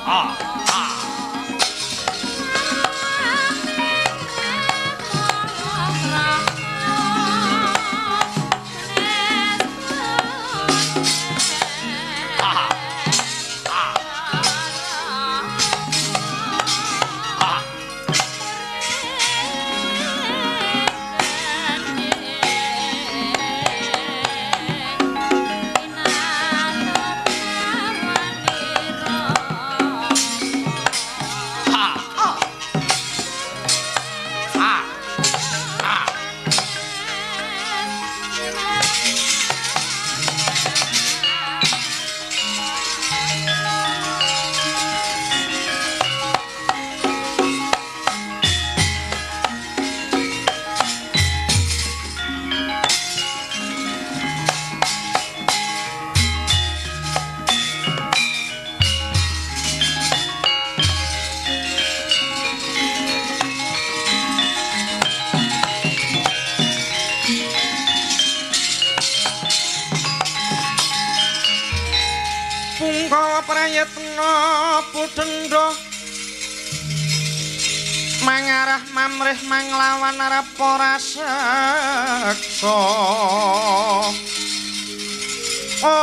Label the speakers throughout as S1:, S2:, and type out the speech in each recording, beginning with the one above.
S1: Ah. Ah. Ah. Ah. Ah. Ah. Ah. Ah. Ah. Pungkawa prayetna pudendha mangarah mamrih manglawan arep ora seksa. Ong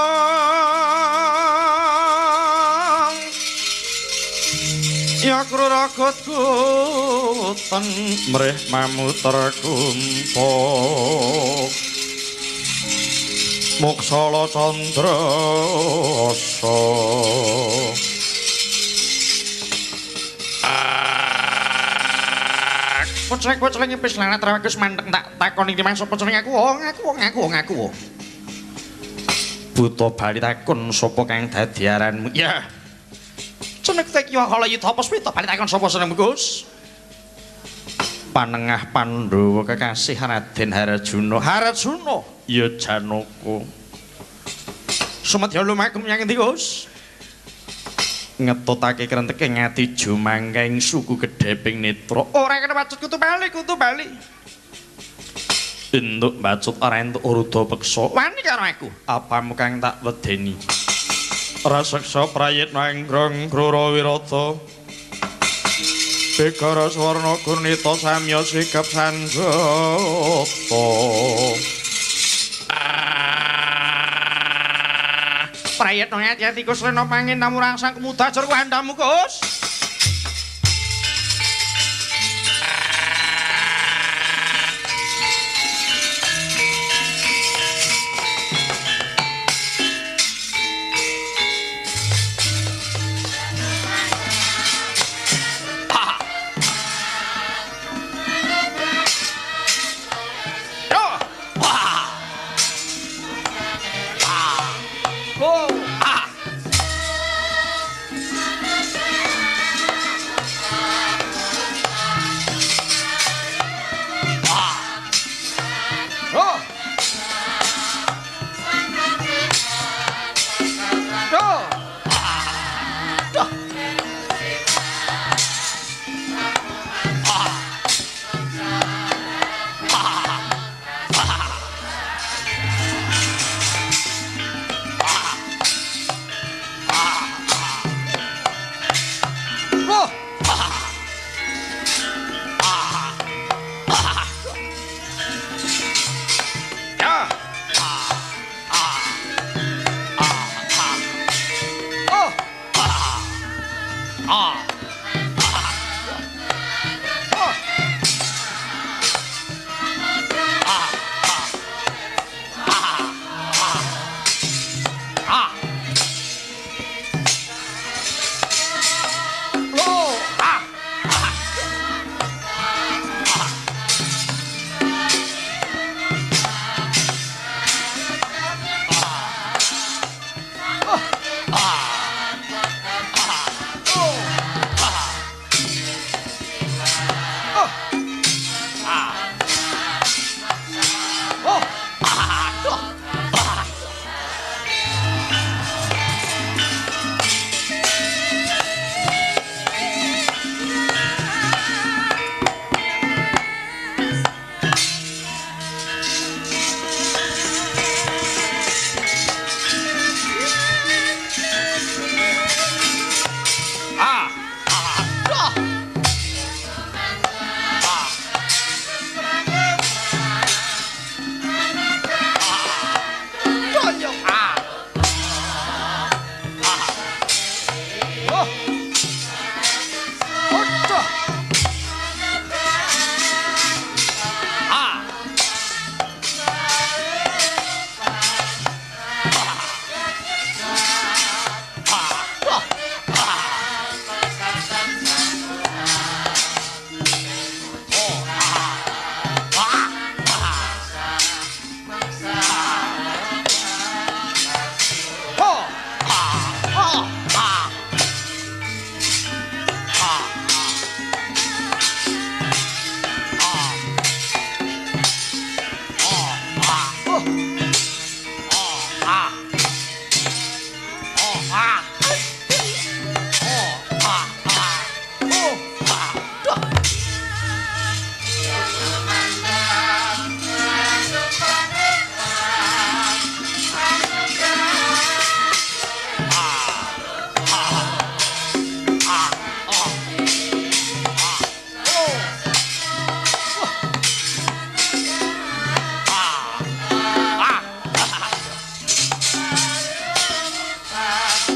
S1: ya kruragut guten mrih mamuter kumpa Moksala Candrasa. Pocleng-pocleng wis lanat ra wis mandek tak takoni iki sapa jenenge aku wong aku wong aku wong aku. Buta bali takon sapa kang dadi aranmu? Ya. Jeneng Ki Halayuda Puspita bali takon sapa jenengmu Gus? Panengah Pandhawa kekasih Raden Harjuna. Harjuna ya Janaka. Sumedya lumaku menyang endi Gus? Ngetutake krenteke ngati jumangkaing suku gedheping netra. Ora kena bacut kutu bali, kutu bali. Entuk bacut ora entuk ruda peksa. Wani karo aku. Apamu kang tak wedeni? Raseksa prayitna anggrong krura wirata. Bekara swarna gurnita samya sikap sanjata. Prayitna ati-ati Gus Rena pangendamu rangsang kemuda ajar ku handamu Gus. Oh, ah.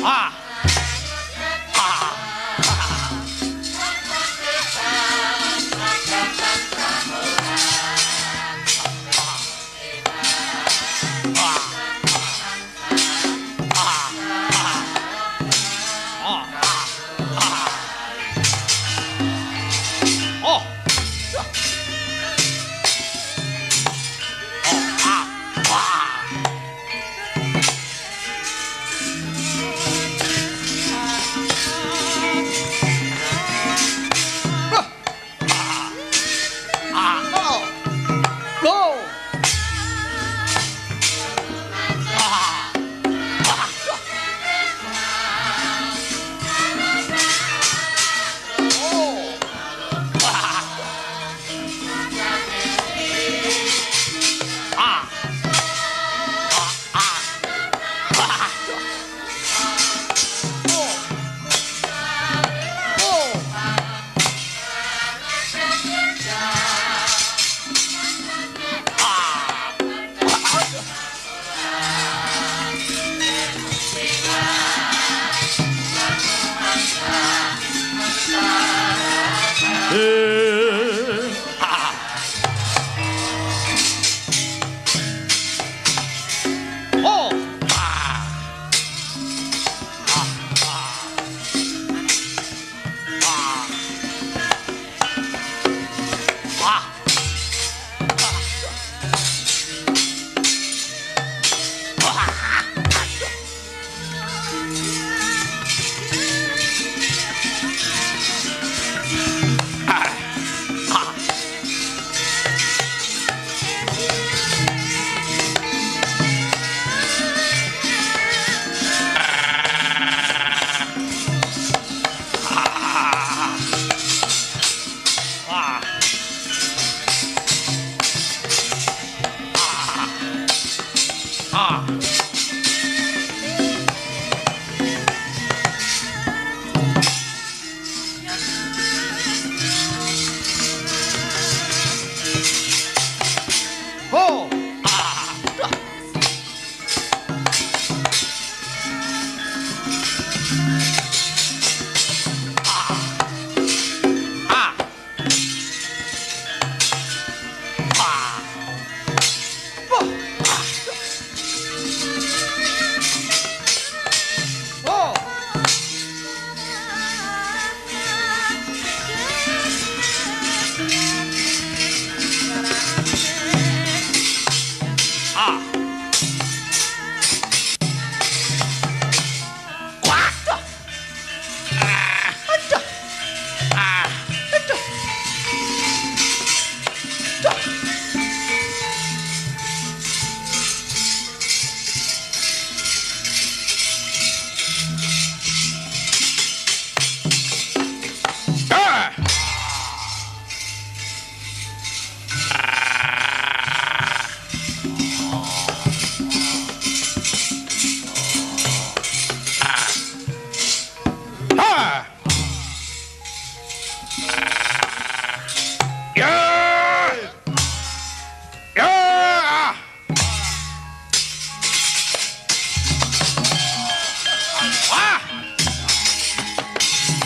S1: Ah. Ah. Oh.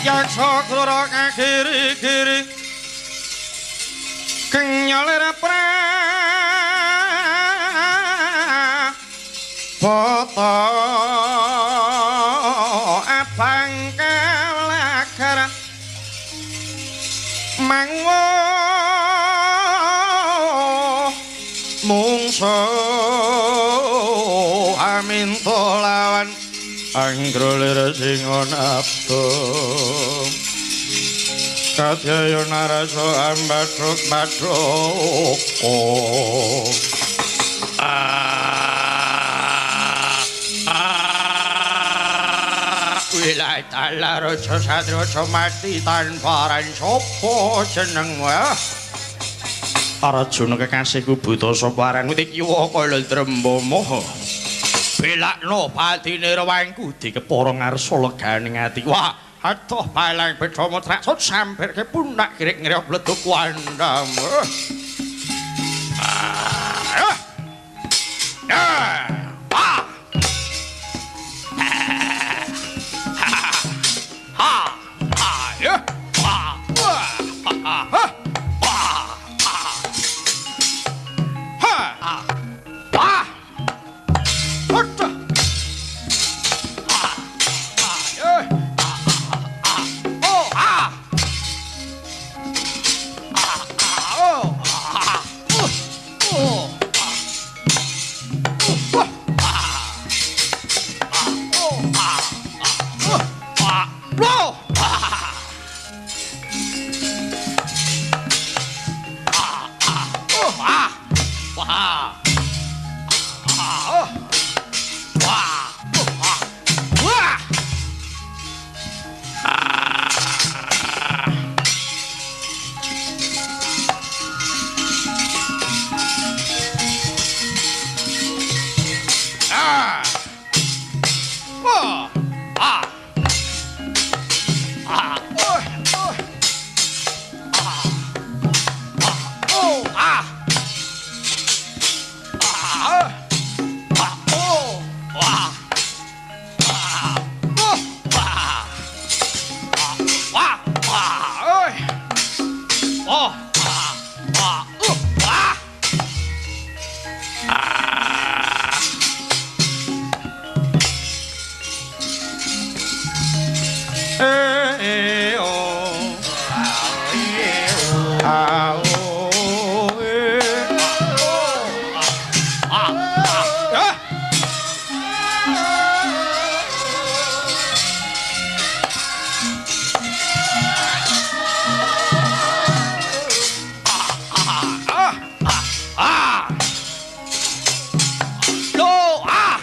S1: Yaksa kloro kiri-kiri kenyoler pra foto abang kalakar mangwo mungso aminto lawan anggrolir singa nabdo kadyaya narasa ambathuk bathuk. Wilayah raja satriya mati tanpa ransopo jeneng wae. Arjuna kekasihku buta sapa aran kiwa kala Trembama. Belakno patine rewangku dikepara ngarsa leganing ati. Wah, aduh palang beca mutraksut sampir ke pundak kirik ngriok bleduk wandam. E o A o E A A. Ah! Lo ah!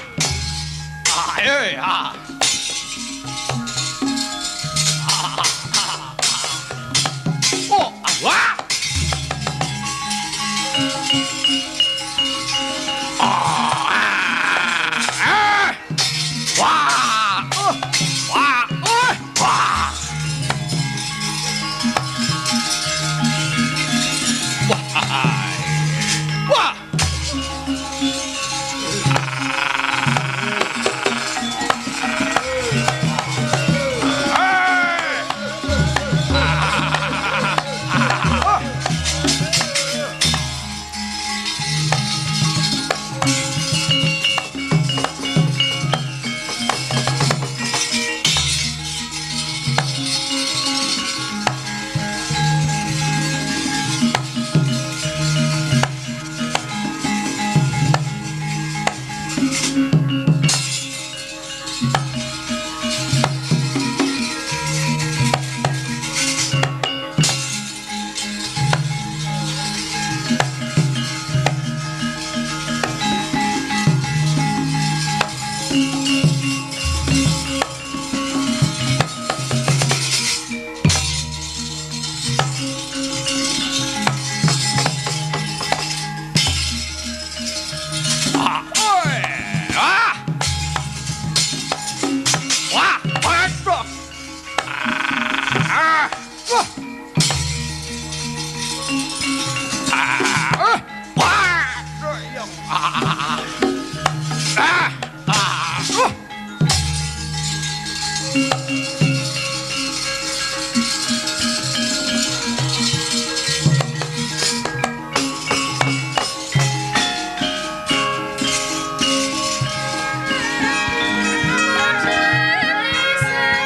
S1: Ah eh ah! Oh ah! Ah! Ah! Wah! Wah! Wah! Wah! Wah!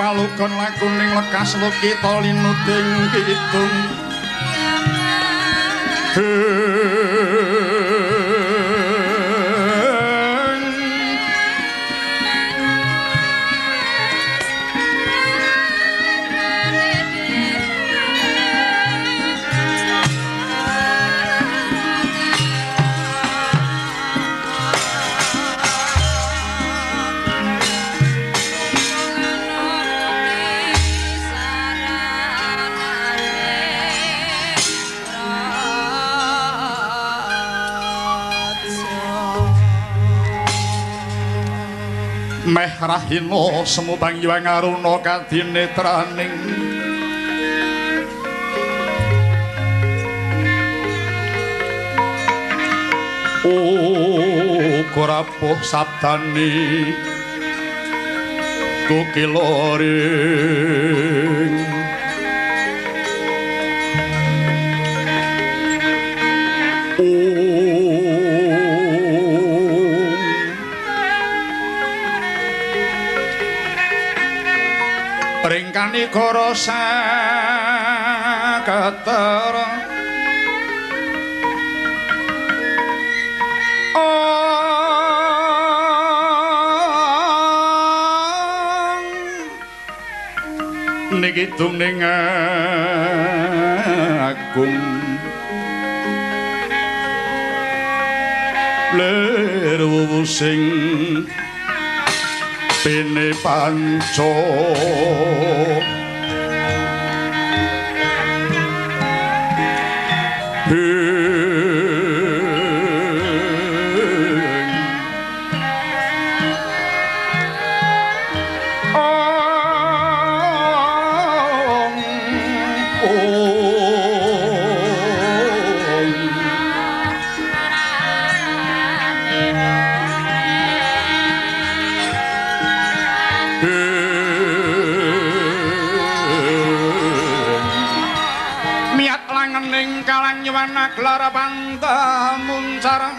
S1: Palukon lakuning lekas lukita linuding kidung. Meh rahina semu Bang Aruna kadinetraning uga rapuh sabdane kukiloring. Ringkanikara saketara niki dumning agung lir wuwu sing pene panca. Klara panta muncara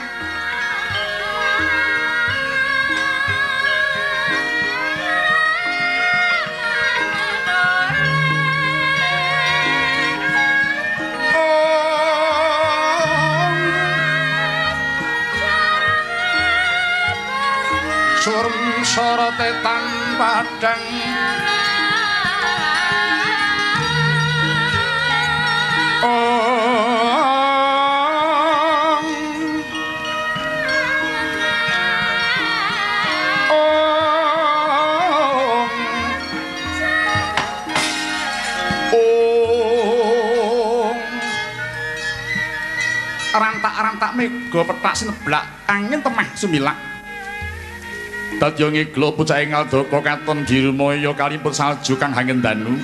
S1: Sorote tan padang ong ong ong rantak-rantak mega pethak sineblak angin temah sumilak dadya ngeglo pucake ngaldaka katon dirumaya kalimput salju kang hangendanu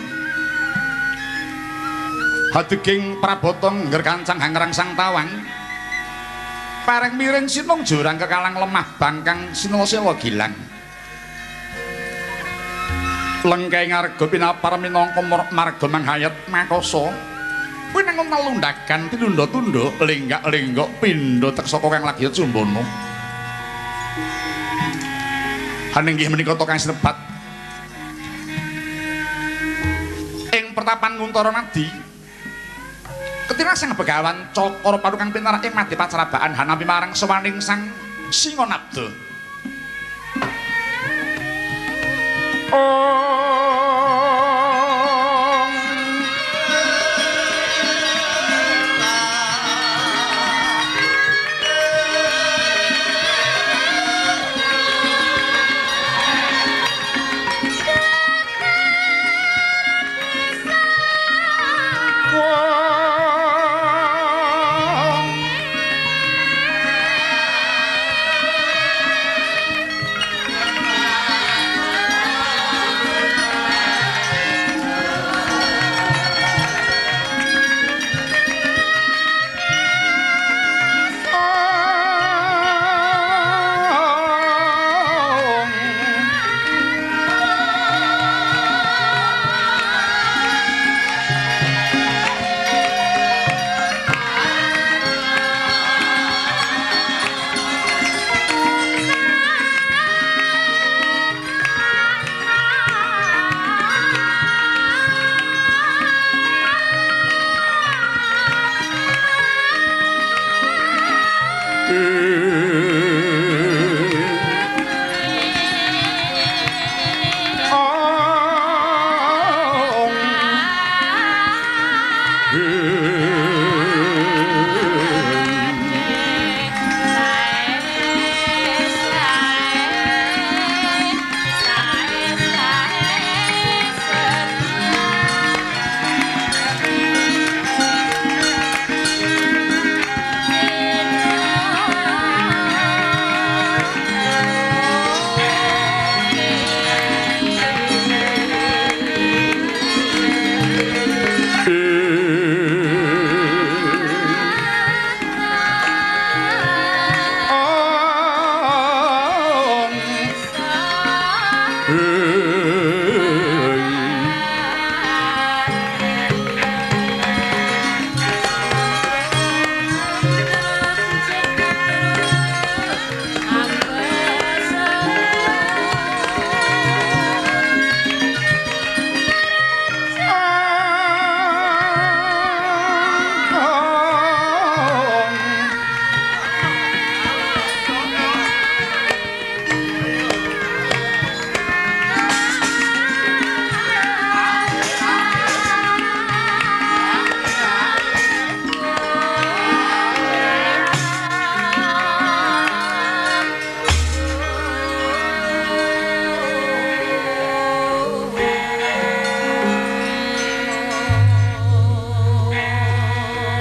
S1: hadeging prabata ngger kancang hangrangsang tawang pareng miring sinung jurang kekalang lemah bangkang sinela-sela gilang lengke ngarga pinapar minangka marga manghayat makosa winangun nelundakan tinunda-tunda lenggak-lenggok pindha teksaka kang lagi cumbana. Haninggih menika to kang sinebat ing pertapan Nguntara Nadi ketina sang Begawan Cakra Paru kang pinarak ing madya pacarabaan hanampi marang sowaning sang Singanabda. Ong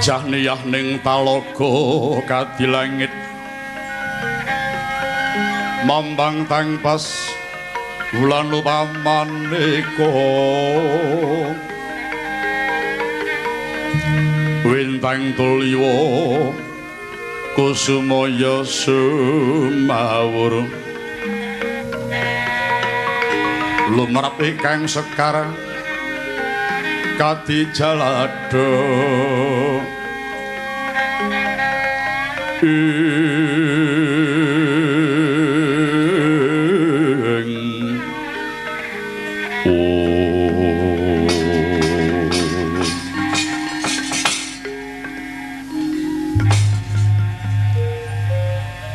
S1: Jahniyah ning talaga kadilangit mambang tangpas wulan lupamaneka wintang tuliwa kusumaya sumawur lumrap ingkang sekar kadi jalada ing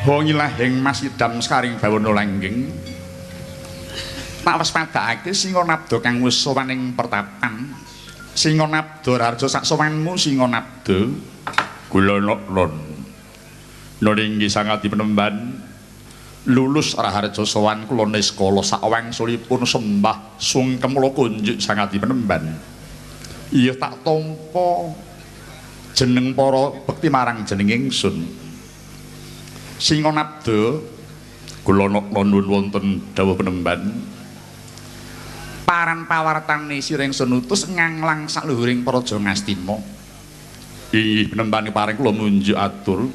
S1: Hong ilahing Mas Idam sekaring bawana langgeng.
S2: Tak waspadakake Singanabda kang wis sowan ing pertapan. Singanabda Raharja sak sowanmu Singanabda. Kula nok-non. Nalinggi sangati penemban lulus Raharja sowan kula niskala sak wangsulipun sembah sungkem kula kunjuk sangati penemban. Iya tak tampa jeneng para bekti marang jeneng ingsun. Singanabda kula nok-non nuwun wonten dawuh penemban. Paran pawartane sira ingsun utus nganglang sakluhuring Praja Ngastina. Inggih penemban paring kula munjuk atur.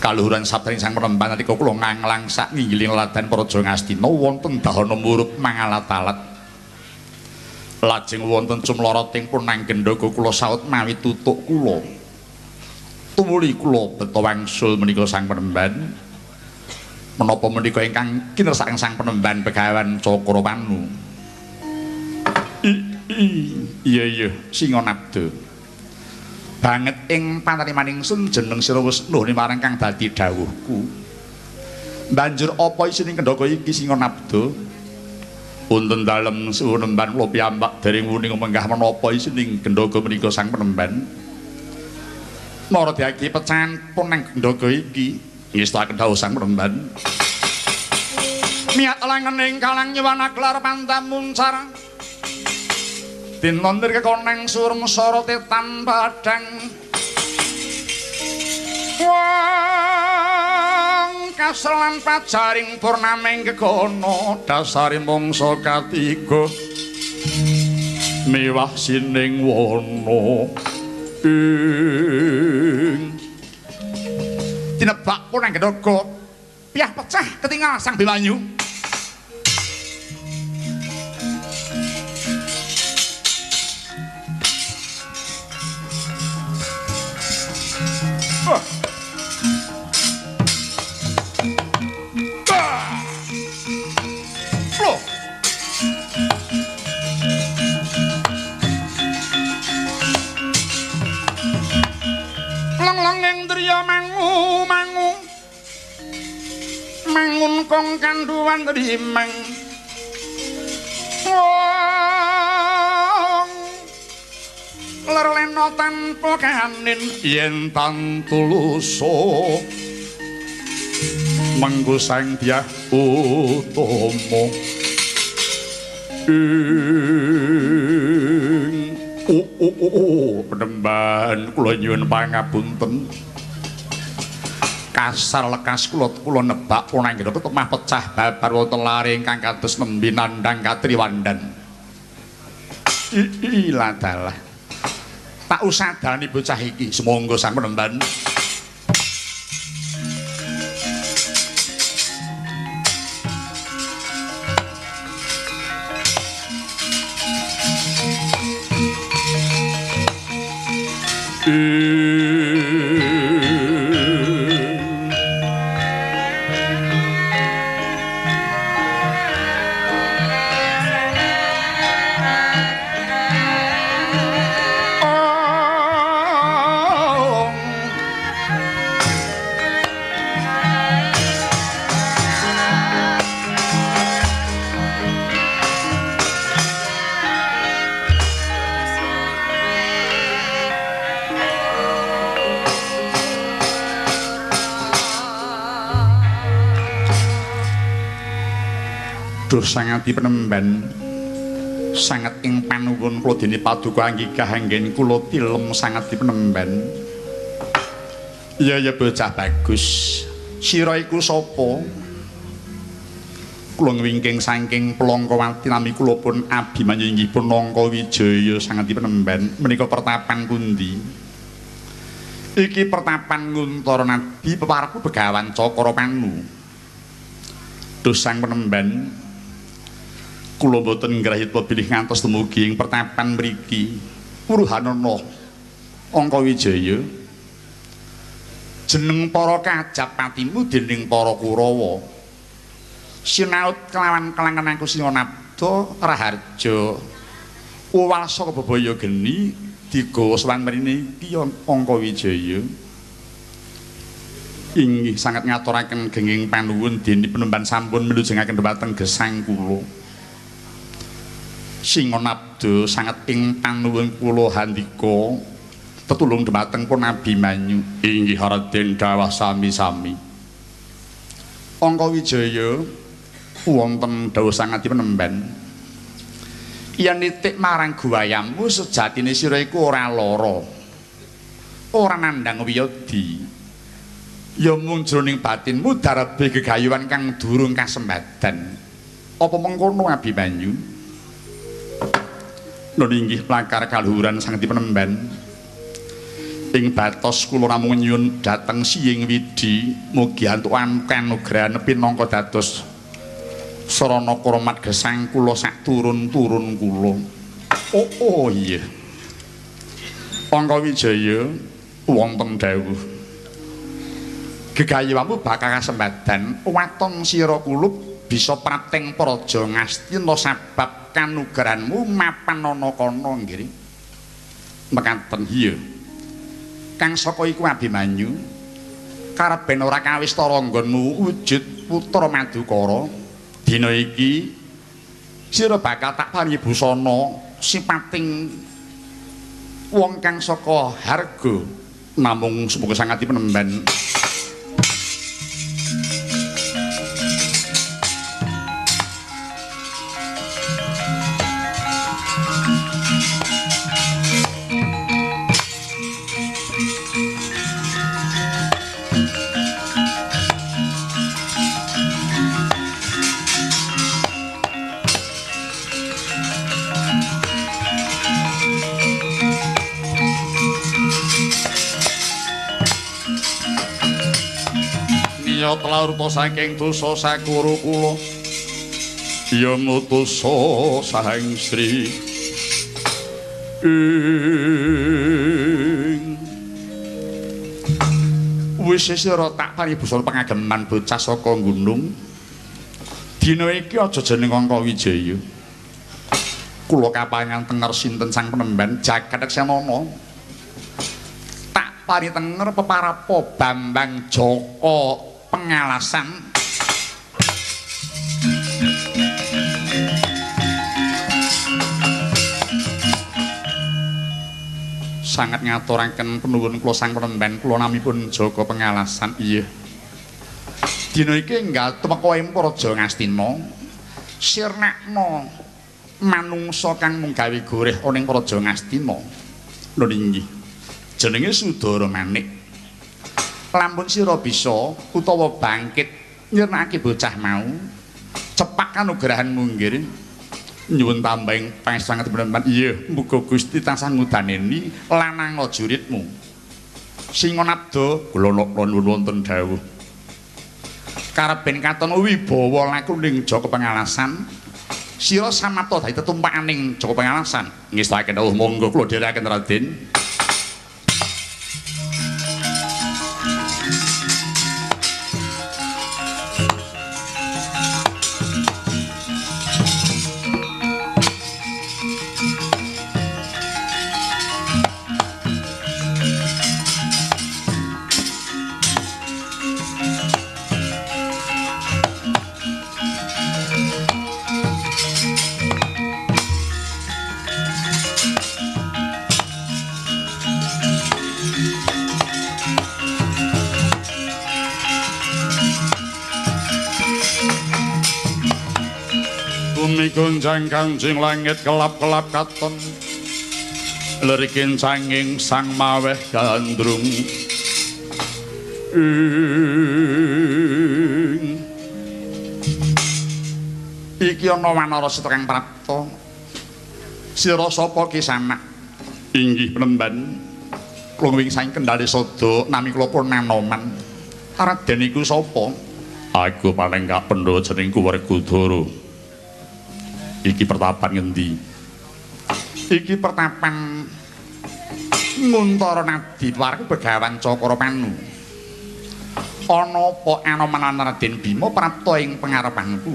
S2: Kaluhuran sabdaning sang penemban nalika kula nganglang sak nginggiling leladan Praja Ngastina wonten dahana murup mangalat-alat. Lajeng wonten cumloroting punang gendhaga kula saut mawi tutuk kula. Tumuli kula beta wangsul menika sang penemban. Menapa menika ingkang kinersakaken sang penemban Begawan Cakrapanu. Iya iya Singanabda. Banget ing panariman ingsun jeneng sira wis nuhun marang kang dadi dawuhku. Banjur apa isining kendhaga iki Singanabda? Wonten dalem suwun penemban kula piyambak dereng wuning menggah menapa isining kendhaga menika sang penemban. Mara diaki pecahan punang kendhaga iki. Ngestakaken dawuh sang penemban. Miyat langening kalang nyuwana gelar pantam muncar. Dinontir kekoneng surem sorote padang. Wong kaselan pajaring purnaming gegono dasare mangsa katiga miwah sining wana ing tinebak punang gendhaga piah pecah ketingal sang Bimanyu. Long-longing driya mangu mangu mangun kong kanduwan rimeng wong lerlena tanpa kanin yen tantuluso mengko sang Dyah Utama ing penemban kula nyuwun pangapunten. Kasar lekas kula nebak punang gendhaga temah pecah babar wonten lare ingkang kados nembe nandhang katriwandan. Ladalah. Tak usadani bocah iki sumangga sang penemban. Duh sangati penemban sanget ing panuwun kula dene paduka anggikah anggen kula tilem sanget dipenemban. Iya ya bocah bagus. Sira iku sapa? Kula ngwingking saking Plangkawati nami kula pun Abimanyu inggih pun Nangka Wijaya sanget dipenemban. Menika pertapan pundi? Iki pertapan Nguntara Nadi peparku Begawan Cakrapanu. Duh sang penemban kula mboten ngrahita bilih ngantos dumugi ing pertapan mriki. Wuruhanana Angka Wijaya. Jeneng para kajapatimu dening para Kurawa. Sinaut kelawan kelangan aku Singanabda Raharja. Uwal saka bebaya geni digawa sowan mrene iki Angka Wijaya. Inggih sangat ngaturaken genging panuwun dene penemban sampun milujengaken dhumateng gesang kula. Singonabda sangat ing panuwun kula handika tetulung dhumateng pun Abimanyu. Inggih Raden dawah sami-sami. Angka Wijaya wonten dawuh sangat penemban. Yen nitik marang guwayamu sejatine sira iku ora lara. Ora nandhang wiyadi. Ya mung jroning batinmu darbe gegayuhan kang durung kasembadan. Apa mengkono Abimanyu? Nun inggih lakar kaluhuran sang dipenemban. Ing batos kula namung nyuwun dhateng Siying Widi mugi antuk kanugrahan pinangka dados sarana karamat gesang kula sak turun-turun kula. Oh, oh iya. Angka Wijaya wonten dawuh. Gegayuhanmu bakal kasembadan waton sira kulup bisa prapting praja Ngastina sabab kanugrahanmu mapan ana kono nggih. Mekaten iya. Kang saka iku Abimanyu karep ben ora kawistara nggonmu wujud putra Madukara. Dina iki sira bakal tak paringi busana sipating wong kang saka harga namung semoga sangat dipenemban. Tlaruta saking dosa sakuru kula ya mutusa sang Sri ing wis sira tak paringi busana pangageman bocah saka gunung. Dina iki aja jeneng Angka Wijaya. Kula kapangan tenger sinten sang penemban jagat Reksanana. Tak paringi tenger peparapa Bambang Jaka Pengalasan. Sangat ngaturaken penuwun kula sang penemban kula namipun Jaka Pengalasan. Iya. Dina iki enggal tumeka ing Praja Ngastina sirnakna manungsa kang mung gawe goreh ana ing Praja Ngastina. Lho inggih. Jenenge Sudara Manik. Lamun sira bisa utawa bangkit nyirnakake bocah mau cepak kanugrahanmu nggih. Nyuwun tambahing pangestu penemban. Iya, muga Gusti tansah ngudaneni lanang juritmu. Singonabda kula nuwun wonten dawuh. Karep ben katon wibawa laku ning Jaka Pengalasan, sira samapta dadi tetumpakaning Jaka Pengalasan. Ngestakaken dawuh monggo kula dherekaken Raden. Gonjang kanjing langit kelap-kelap katon lirikin sanging sang maweh gandrung iki ana wanara sita kang prapta. Sira sapa ki sanak? Inggih penemban kula wing saking Kendhale Sada nami kula pun Nanoman. Raden iku sapa? Aku paling kapendha jenengku Werkudara. Iki pertapan ngendi? Iki pertapan Nguntara Nadi warga Begawan Cakra Panu. Ana apa Anoman lan Raden Bima prapta ing pangarepanku?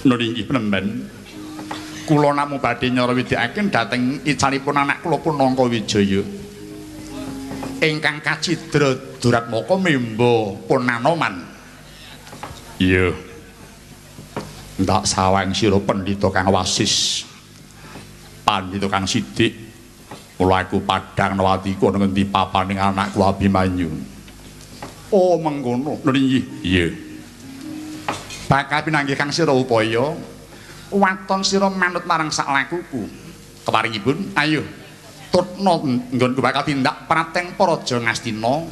S2: Nun inggih penemban. Kula namung badhe nyara widikaken dhateng icalipun anak kula Punangka Wijaya. Ingkang kacidra Duratmaka memba punanoman. Iya. Ndak sawang sira pendhita kang wasis. Pandhita kang sidik. Mula aku padhang nawatiku ana ngendi papaning anakku Abimanyu. Oh mengkono. Lho inggih. Iya. Bakal pinanggih kang sira upaya waton sira manut marang sak lakuku. Keparingipun ayo tutna nggonku bakal tindak prateng Praja Ngastina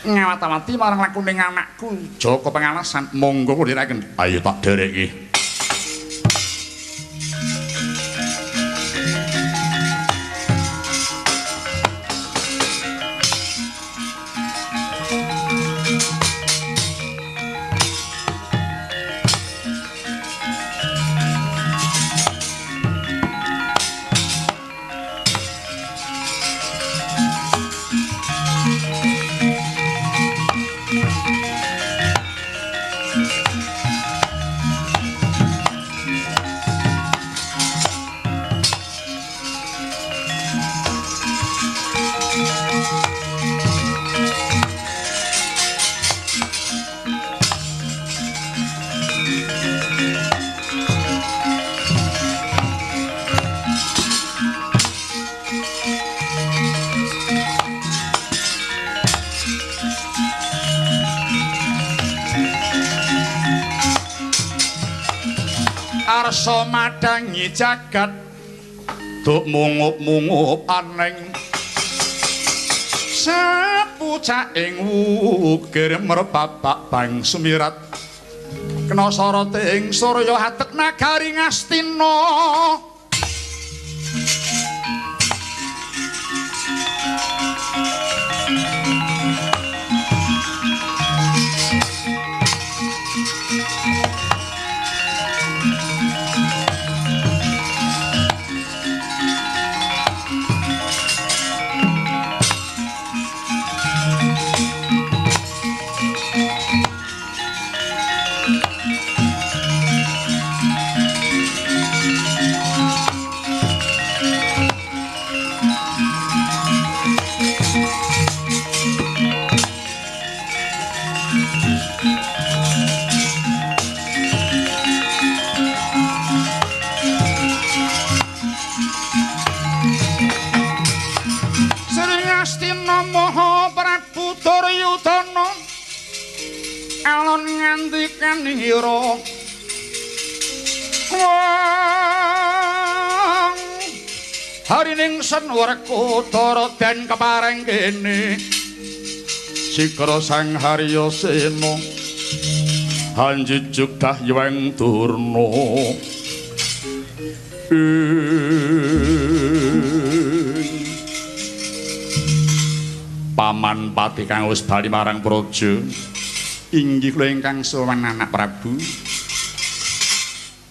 S2: ngawat-awati marang lakuning anakku Jaka Pengalasan. Monggo kula dherekaken. Ayo tak dhereki. Arsa madangi jagat duk mungup-mungup aneng sepucaking wukir merbabak bang sumirat kena soroting surya hatek nagari Ngastina. Alon ngandikan hira wong harining sen Werkudara den kepareng kene sikra Sang Harya Sena hanjujuk dahyeng Durna. Paman pati kang wis bali marang praja inggih kula ingkang sowan anak Prabu.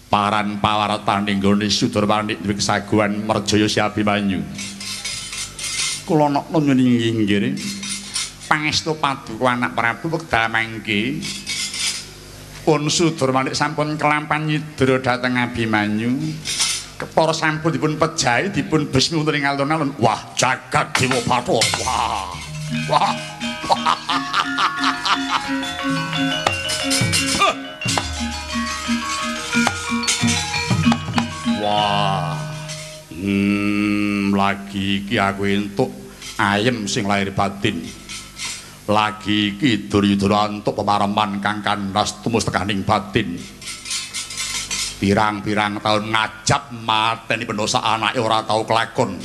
S2: Paran pawaratan nggone Sudarmanik duwe kesaguhan Merjaya Si Abimanyu. Kula nokno nyuwun inggih pangestu paduka anak Prabu wekdal mangke pun Sudarmanik sampun kelampan nyidra dhateng Abimanyu. Kepara sampun dipun pejahi dipun besmi wonten ing alun-alun. Wah, jagat Dewa Bathara. Wah. Wah. Wah. Lagi iki aku entuk ayem sing lahir batin. Lagi iki Duryudana entuk pemareman kang kandas tumus tekaning batin. Pirang-pirang taun ngajab mateni pendosa anake ora tau kelakon.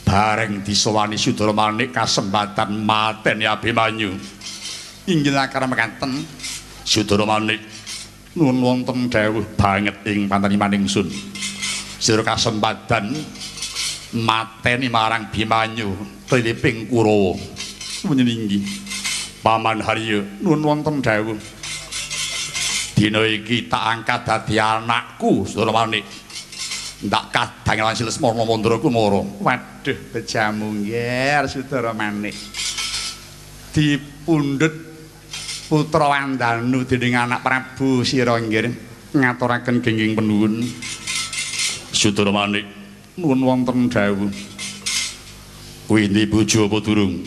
S2: Bareng disowani Sudarmanik kasempatan mateni Abimanyu. Inggih lakar mekaten Sudarmanik nuwun wonten dawuh banget ing pantaniman ingsun. Sira kasempatan mateni marang Bimanyu triliping Kurawa. Nuwun inggih Paman Harya nuwun wonten dawuh. Dina iki tak angkat dadi anakku Sudarmanik. Ndak kadang lan Lesmana Mandra Kumara. Waduh bejamu ngger Sudarmanik. Dipundhut putra Wandanu dening anak Prabu sira nggih ngaturaken gengging penuwun. Sudarmanik nuwun wonten dawuh. Kuwi duwe bojo apa durung?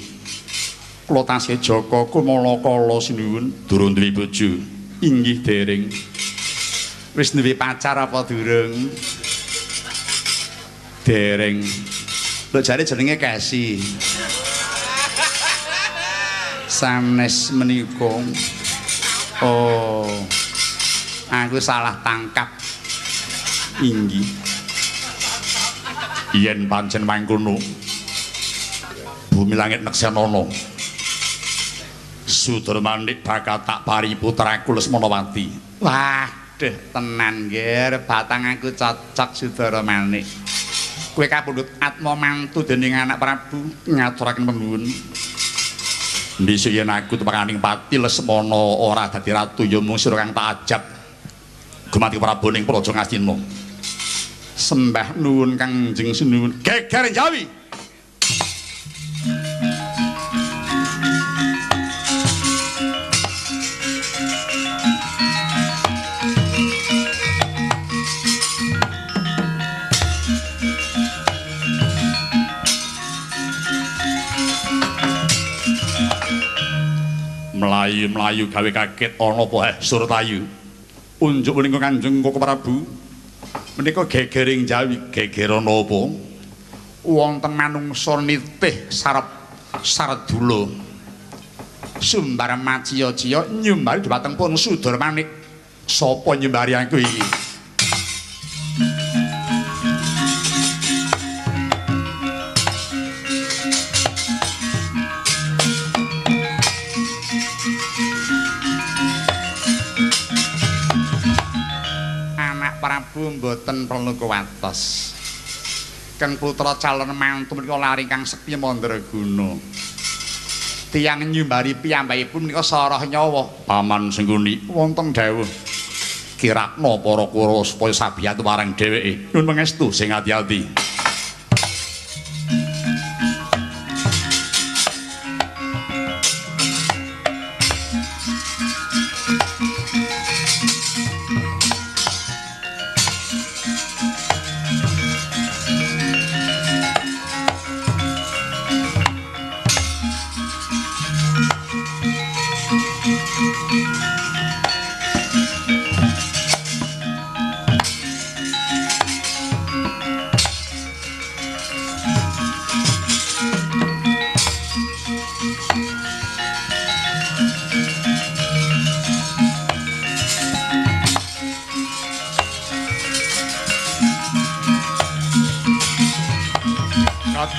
S2: Kula tasih Jaka Kumalakala sinuwun, durung duwe bojo. Inggih dereng. Wis duwe pacar apa durung? Dereng. Lho jare jenenge Kesi. Sanes menika. Oh. Aku salah tangkap. Inggih. Yen pancen mangkono, bumi langit neksenana. Sudara Manik bakal tak paringi putraku Lesmanawati. Wah, deh tenan nggih, batang aku cocok Sudara Manik. Kowe kapundhut atma mantu dening anak Prabu ngaturaken panuwun. Ndhisik yen aku tepakaning pati Lesmana ora dadi ratu ya mung sira kang tak ajab gumati Prabu ning Praja Ngastina. Sembah nuwun Kangjeng Sinuwun. Geger Jawi. Mlayu-mlayu gawe kaget ana apa Surtayu. Unjuk menika Kanjeng Koko Prabu. Menika gegering Jawi, geger ana apa? Wonten manungsa nitih sarep sardula. Sumbar maciya-ciya nyumbari dhumateng pun Sudara Manik. Sapa nyumbari aku iki? Prabu mboten perlu kuwatos. Keng putra calon mantu menika lari kang sekti mandraguna. Tiyang nyumbari piyambakipun menika sarah nyawa. Paman Sengkuni wonten dawuh. Kirakna para Kurawa supaya sabiyatu marang dheweke. Nyuwun pangestu sing ati-ati.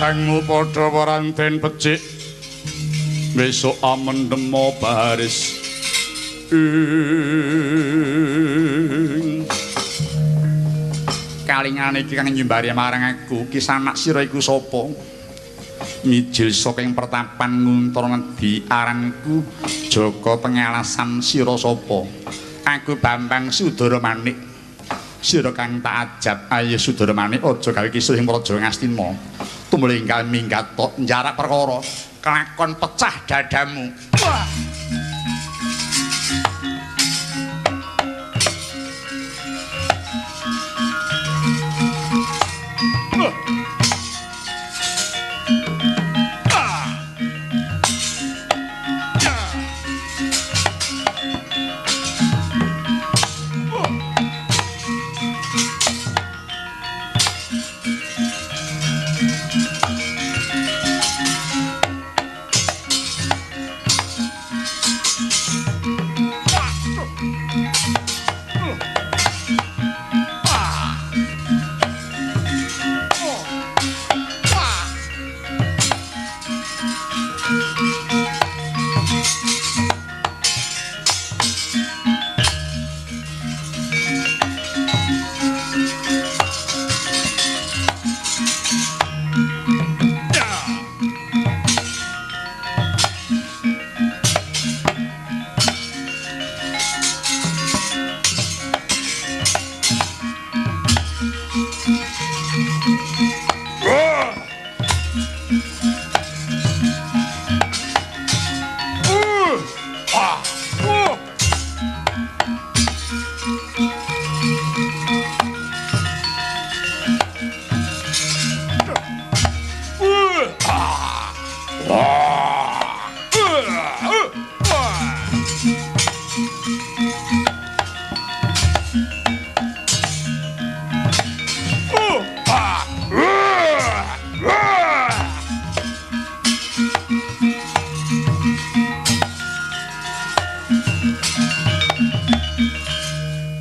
S2: Kadangmu padha waranten becik besok amendemo baris ing kalingane iki kang nyumbari marang aku ki sanak sira iku sapa? Mijil saking pertapan Nguntara Ngedi aranku Jaka Pengalasan sira sapa? Aku Bambang Sudara Manik. Sira kang tak ajab ayo Sudara Manik aja gawe kisruh ing Praja Ngastina. Tumlingkal minggat tok njarak perkara kelakon pecah dadamu. Wah.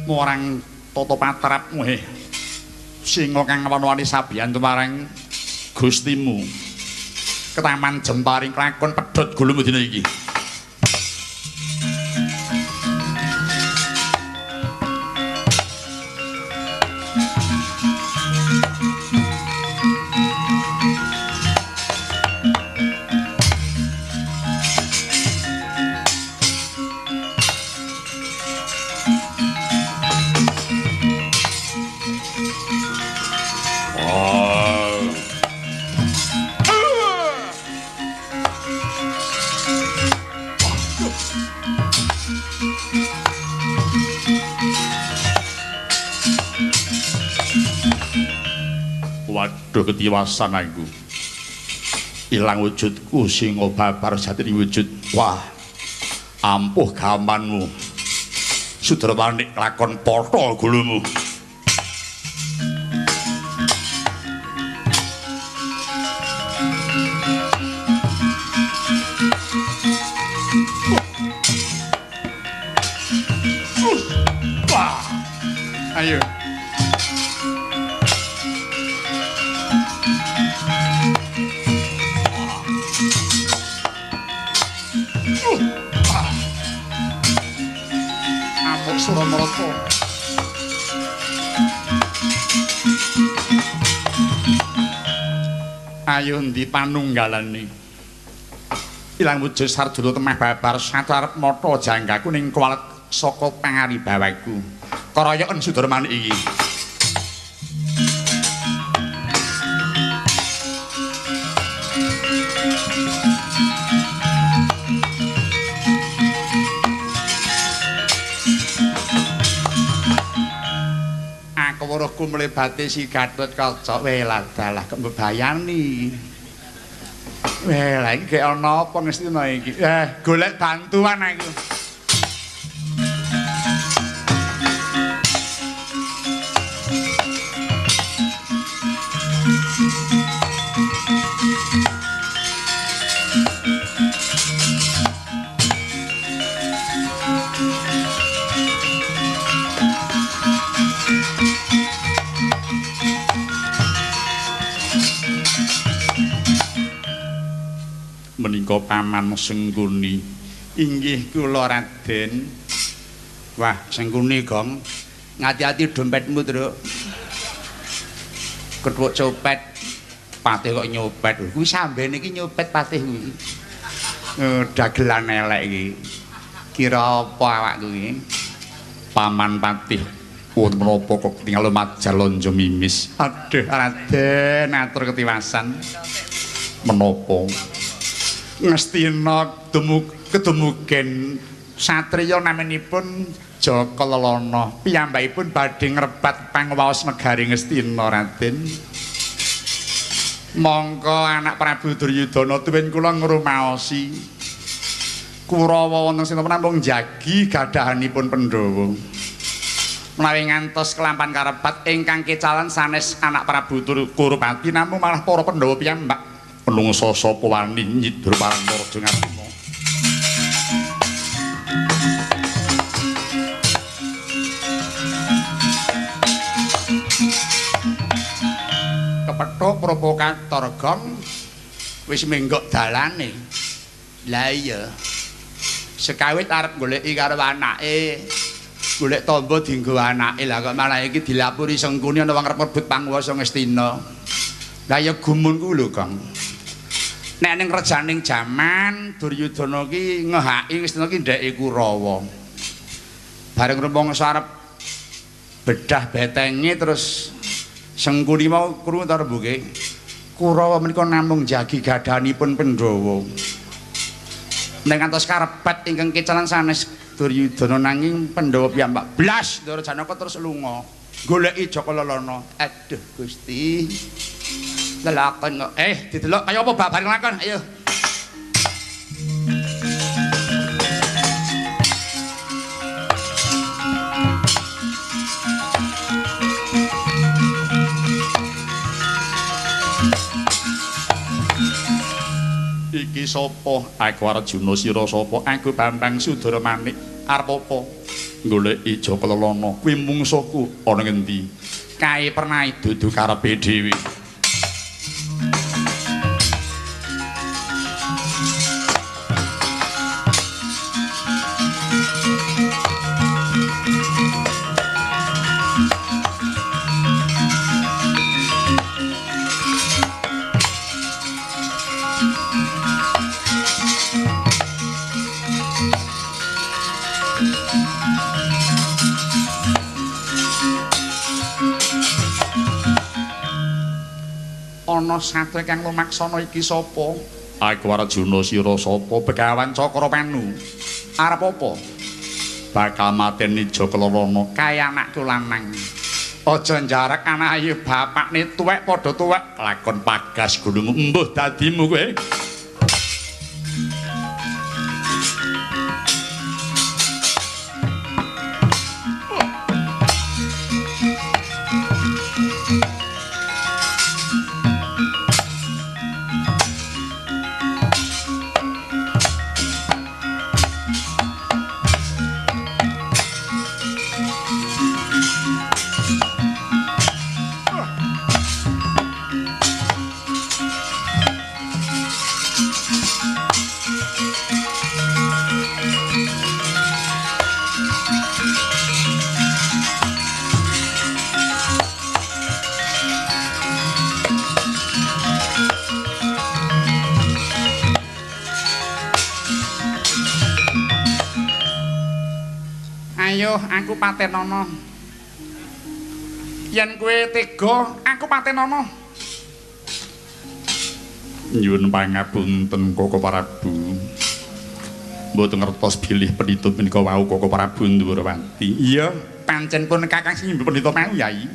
S2: Marang tata patrapmu he. Singa kang wana-wani sabiyantu marang Gustimu. Ketaman jemparing lakon pedhot gulumu dina iki. Waduh ketiwasan aku. Ilang wujudku singa babar jati wujud. Wah, ampuh gamanmu. Sudramanik lakon potho gulumu. Wah, ayo. Suramarta. Ayo ndi panunggalane. Ilang wujud Sarjana temah babar satu arep mata janggaku ning kuwalet saka pangaribawaku. Karayoken Sudarmanik iki. Weruhku mlebate si Gatotkaca welah dalah kok mbebayani. Weh, lha iki gek ana apa Ngastina iki? Golek bantuan aku. Menika paman Sengkuni. Inggih kula Raden. Wah, Sengkuni gong. Ngati-ati dompetmu, Truk. Kethuk copet. Patih kok nyopet. Kuwi sambene iki nyopet patih kuwi. Dagelan elek iki. Kira apa awakku iki? Paman Patih wonten menapa kok tinggal majar lonjo mimis. Aduh, Raden atur ketiwasan. Menapa? Ngastina kedumugen satriya naminipun Jaka Lelana piyambakipun badhe ngrebat pangwaos negari Ngastina Raden. Mongko anak Prabu Duryudana tuwin kula ngrumaosi Kurawa wonten sinten namung njagi gadahanipun Pandhawa. Menawi ngantos kelampan karebat ingkang kecalan sanes anak Prabu Kurupati namung malah para Pandhawa piyambak. Menungsa sapa wani nyidra marang Raja Ngastina. Kepethuk provokator gong wis menggok dalane. Lah iya. Sekawit arep goleki karo anake. Golek tamba dienggo anake. Lah kok malah iki dilapuri Sengkuni ana wong arep rebut panguwasa Ngastina. Lah ya gumunku lho, Kang. Nek ning rejaning jaman Duryudana ki ngehaki Ngastina ki ndeke Kurawa. Bareng rumangsa arep bedah betenge terus Sengkuni mau krungu ta rembuke. Kurawa menika namung njagi gadahanipun Pandhawa. Nek ngantos karebet ingkang kecalan sanes Duryudana nanging Pandhawa piyambak blas Ndara Janaka terus lunga goleki Jaka Lelana. Aduh Gusti. Lelakon kok. Didelok kaya apa babar lakon? Ayo. Iki sapa? Aku Arjuna, sira sapa? Aku Bambang Sudara Manik. Arep apa? Goleki Jaka Lelana. Kuwi mungsuhku. Ana ngendi? Kae pernahe dudu karepe dhewe. Ana satre kang lumaksana iki sapa? Aku Arjuna, sira sapa? Begawan Cakrapanu. Arep apa? Bakal mateni Jaka Lelana. Kae anakku lanang. Aja njarek anak ayu bapakne tuwek padha tuwek lakon pagas gunung embuh dadimu kowe. Ayo aku patenono. Yen kowe tega, aku patenono. Nyuwun pangapunten Koko Prabu. Mboten ngertos bilih pendhita menika wau Koko Prabu Ndhurawati. Iya, pancen pun Kakang sing pendhita mau Yai.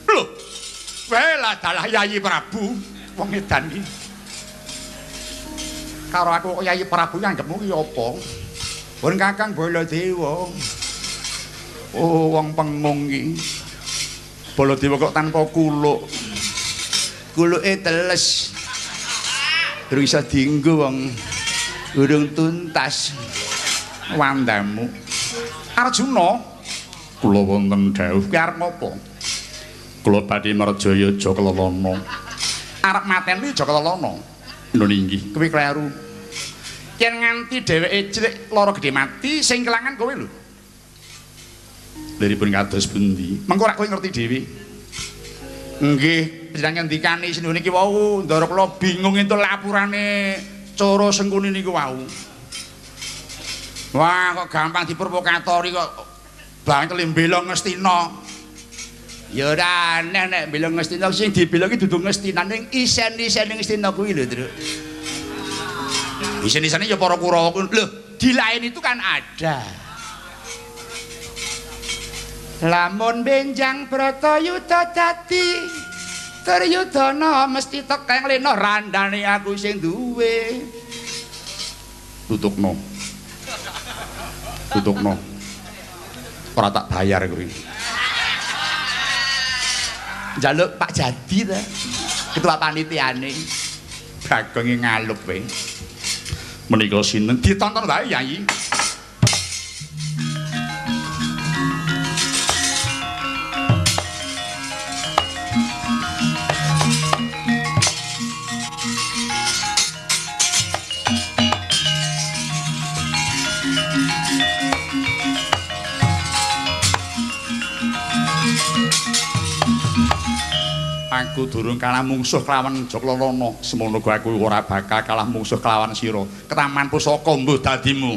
S2: Lho. Welah dalah Yai Prabu, wong edan iki. Karo aku kok Yai Prabu anggepmu ki apa? Pun Kakang Baladewa. Oh, wong pengung iki. Baladewa kok tanpa kuluk.
S3: Kuluke teles. Durung iso dienggo wong urung tuntas.
S2: Wandamu. Arjuna, kula wonten dawuh. Kuwi arep ngopo? Kula badhe merjaya Jaka Lelana. Arep mateni Jaka Lelana. Lho inggih, kuwi kleru. Yen nganti dheweke cilik lara gedhe mati, sing kelangan kowe lho. Liripun kados pundi? Mengko rak kowe ngerti dhewe. Nggih, panjenengan ngendikane sinuwun iki wau, ndara kula bingung entuk lapurane cara Sengkuni niku wau. Wah, kok gampang diprovokatori kok bangkel mbela Ngastina.
S3: Ya ora aneh nek mbela Ngastina, sing dibela iki dudu Ngastina ning isen-isene Ngastina kuwi lho, Truk.
S2: Isen-isene ya para Kurawa kuwi.
S3: Lho, di lain itu kan ada. Lamun benjang Bratayuda dadi Duryudana mesti tekeng lena randane aku sing duwe.
S2: Tutukno. Tutukno. Ora tak bayar kuwi.
S3: Njaluk Pak Jadi ta. Ketua panitiane.
S2: Bagonge ngalup kowe. Menika sinten? Ditonton wae, Yai. Aku durung kalah mungsuh kelawan Jaka Lelana. Semono aku ora bakal kalah mungsuh kelawan sira. Ketaman pusaka mbuh dadimu.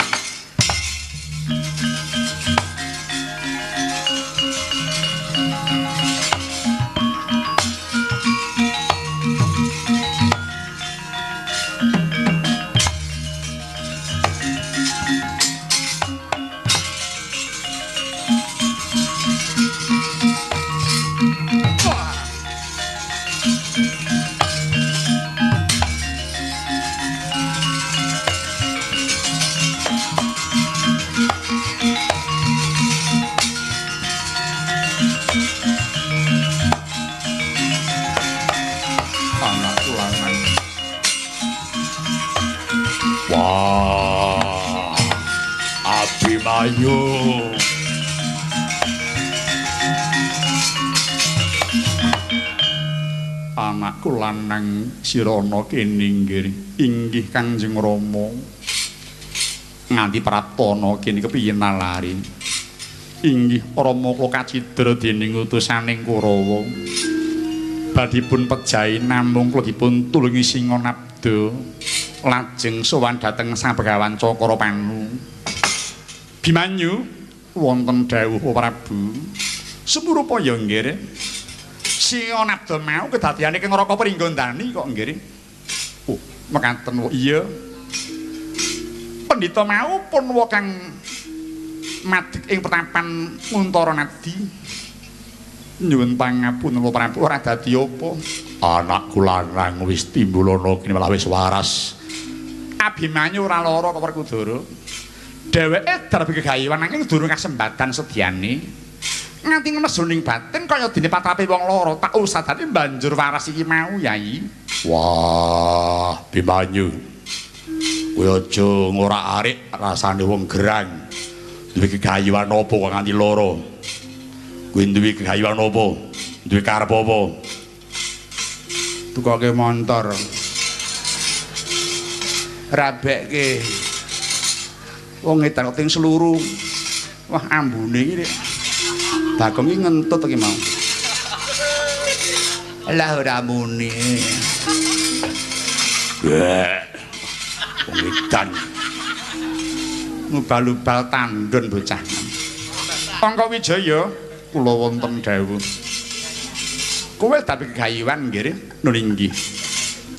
S2: Wah. Abimanyu. Anakku lanang sirana kene nggih. Inggih Kangjeng Rama. Nganti praptana kene kepiye nalari? Inggih Rama kula kacidra dening utusaning Kurawa. Badhipun pejahi namung kula dipun tulungi Singanabda. Lajeng sowan dhateng Sang Begawan Cakrapanu. Bimanyu wonten dawuh Prabu. Sumrupaya nggih. Singanabda mau kedadeyane ing neraka Pringgondani kok nggih. Oh, mekaten iya. Pendhita mau pun wa kang madeg ing petapan Nguntara Nadi. Nyuwun pangapunten Prabu, ora dadi apa. Anakku lanang wis timbul ana kene malah wis waras. Abimanyu ora lara kok Werkudara. Dheweke darbi kegawean nanging durung kasembatan sedyane. Nganti ngemesuning batin kaya dene patrape wong lara, tak usadane banjur waras iki mau, Yai. Wah, Bimanyu. Kowe aja ngorak-arik rasane wong gerang. Duwe kegayuhan apa kok nganti lara? Kowe duwe kegayuhan apa? Duwe karep apa?
S3: Tukoke montor. Rabekke. Wong edan kok ting seluruh. Wah, ambune iki. Bagong iki ngentut iki mau. Lah ora muni.
S2: Wong edan.
S3: Ngubal-ubal tandon bocah.
S2: Angka Wijaya kula wonten dawuh. Kowe dadi kegayuhan nggih, nun inggih.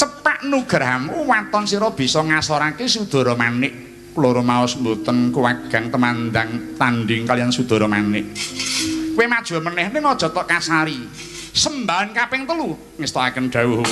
S2: Cepak nugrahamu waton sira bisa ngasorake Sudara Manik. Kula rumaos mboten kuwagang temandang tanding kaliyan Sudara Manik. Kowe maju meneh ning aja tok kasari. Sembahan kaping 3 ngestokaken dawuh.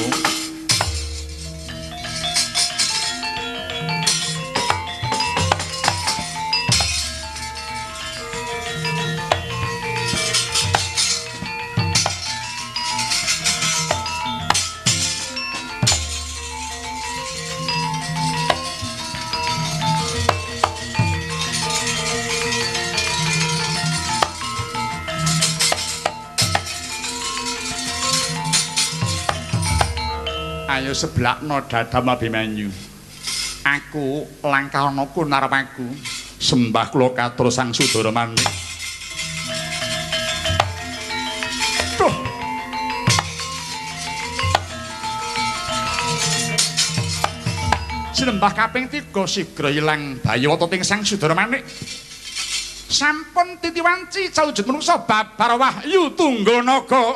S2: Ayo seblakno dadam Abimanyu. Aku langkah ana ku narep aku. Sembah kula katur Sang Sudara Manik. Duh. Sinembah kaping 3 sigra ilang bayawata ting Sang Sudara Manik. Sampun titiwanci cawujud manungsa babar wahyu tunggal naga.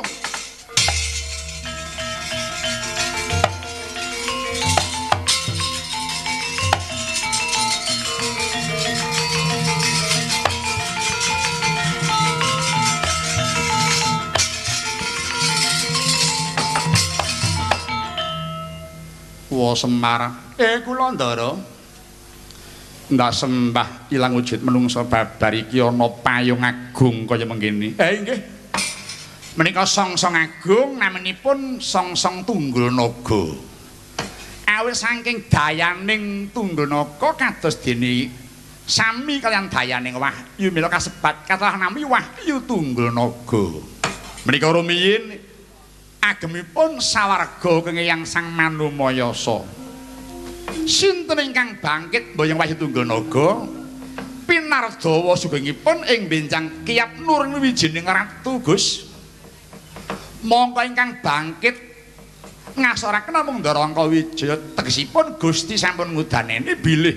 S2: Wa Semar, kula Ndara. Ndak sembah ilang wujud menungsa babar iki ana payung agung kaya mengkene. Nggih. Menika songsong agung naminipun Songsong Tunggul Naga. Awit saking dayaning Tunggul Naga kados dene sami kaliyan dayaning wahyu mila kasebat kathah nami Wahyu Tunggul Naga. Menika rumiyin agemipun sawarga kengeyang Sang Manumayasa. Sinten ingkang bangkit mboyong Wahyu Tunggul Naga pinardawa sugengipun ing benjang kiyap nur wijining ratu Gus. Mongko ingkang bangkit ngasoraken namung Ndara Angkawijaya tegesipun Gusti sampun ngudaneni bilih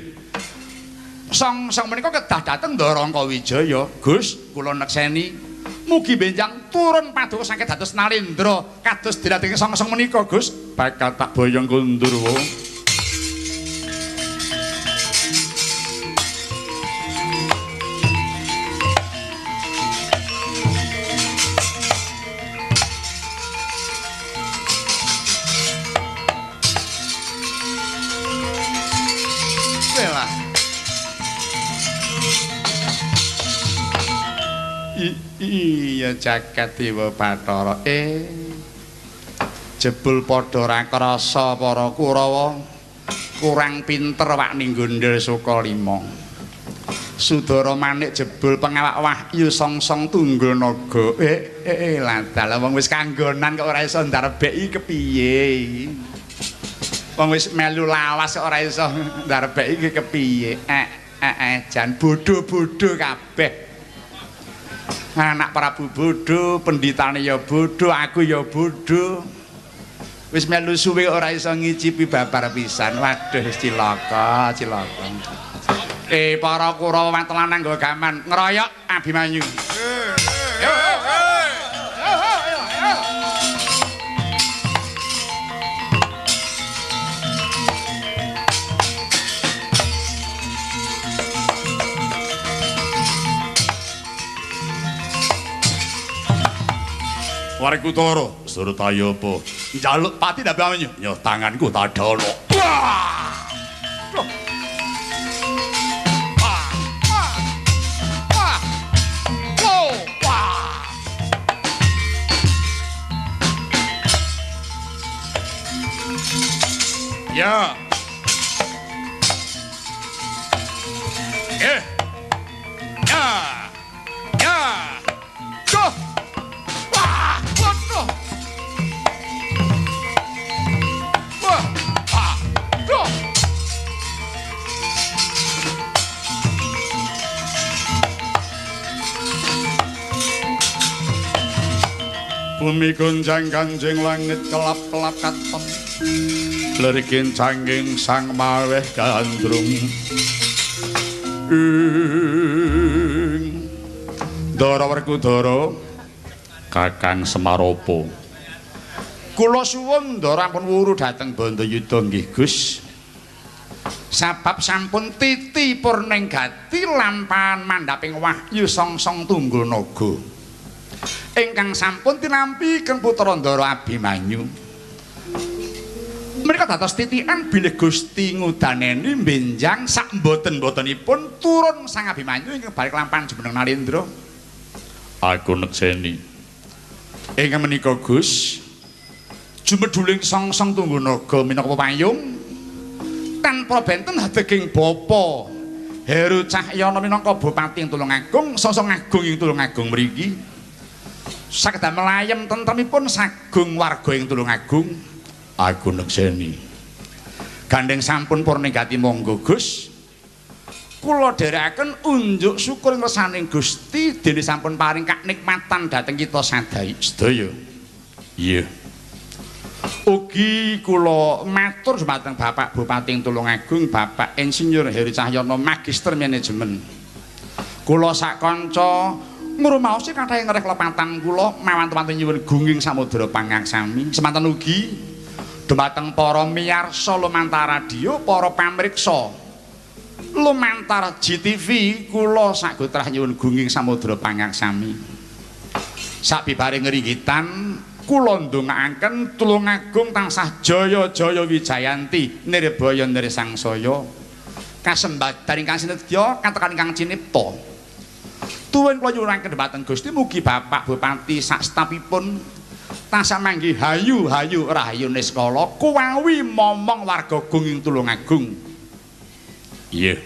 S2: songsong menika kedah dhateng Ndara Angkawijaya. Gus kula nekseni mugi benjang turun paduka saking dados Nalendra kados dilatih songsong menika Gus. Bakal tak boyong kundur wong. Iya jagat dewa Bathara. Jebul padha ora krasa para Kurawa. Kurang pinter wak ning gondel Sukalima. Sudara manik jebul pengawak wahyu songsong tunggul naga. Lah wong wis kanggonan kok ora iso ndarbeki kepiye. Wong wis melu lawas kok ora iso ndarbeki kepiye. Jan bodho-bodho kabeh. Anak Prabu bodho, penditane ya bodho, aku ya bodho. Wis melu suwe ora iso ngicipi babar pisan. Waduh cilaka, cilaka. Para Kurawa watelan nggo gaman ngeroyok Abimanyu.
S1: Werkudara surtaya apa?
S2: Njaluk pati Abimanyu.
S1: Ya tanganku tadono.
S2: Wah!
S1: Ya. Ya. Ya. Go.
S2: Wah, waduh. Wah. Ah. Go.
S1: Bumi gonjang ganjing langit kelap-kelap katon. Lerikin cangging sang maweh gandrung.
S2: Ndara Werkudara
S1: Kakang Semaropo.
S2: Kula suwun ndara ampun wuru dhateng Bandayuda nggih Gus. Sabab sampun titi purning gati lampahan mandhaping wahyu songsong tunggul naga. Ingkang sampun tinampi keng putra Ndara Abimanyu. Menika dados titikan bilih Gusti ngudaneni benjang sak mboten-mbotenipun turun Sang Abimanyu ingkang balik lampahan jumeneng Narendra.
S1: Aku nekseni.
S2: Ingkang menika Gus, jumedhuling songsong tunggul naga minangka pepayung tanpa benten hadeging bapa Heru Cahyana minangka bupati ing Tulungagung, songsong agung ing Tulungagung mriki. Saged melayem tentremipun sagung warga ing Tulungagung. Aku nekseni. Gandeng sampun purna gati monggo Gus. Kula dherekaken unjuk syukur ngersaning Gusti dene sampun paring kanikmatan dhateng kita sadaya sedaya.
S1: Iya.
S2: Ugi kula matur dumateng Bapak Bupati ing Tulungagung, Bapak Insinyur Heru Cahyana Magister Manajemen. Kula sak kanca ngrumaosi kathah ngereh lepatan kula mawantu-wantu nyuwun gunging samudra pangaksami. Semanten ugi dumateng para miyarsa lumantar radio, para pamriksa lumantar GTV, kula sagotrah nyuwun gunging samudra pangaksami. Sabibare ngringgitan kula ndongaaken Tulungagung tansah jaya-jaya wijayanti nirbaya nirsangsaya kasembadan ingkang sinedya katekan ingkang cinipta. Tuwin kula nyuwunaken dhumateng Gusti mugi Bapak Bupati sak stafipun tansah manggi hayu-hayu rahayu niskala kuwawi momong warga gunging Tulungagung.
S1: Iya.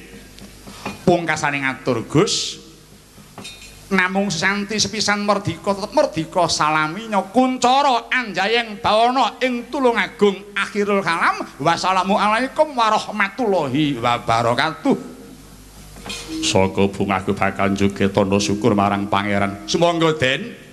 S2: Pungkasane ngatur Gus, namung sesanti sepisan merdika tetep merdika salaminya kuncara anjayeng bawana ing Tulungagung. Akhirul kalam, wassalamualaikum warahmatullahi wabarakatuh.
S1: Saka bungahku bakal njoget tandha syukur marang pangeran.
S2: Sumangga Den.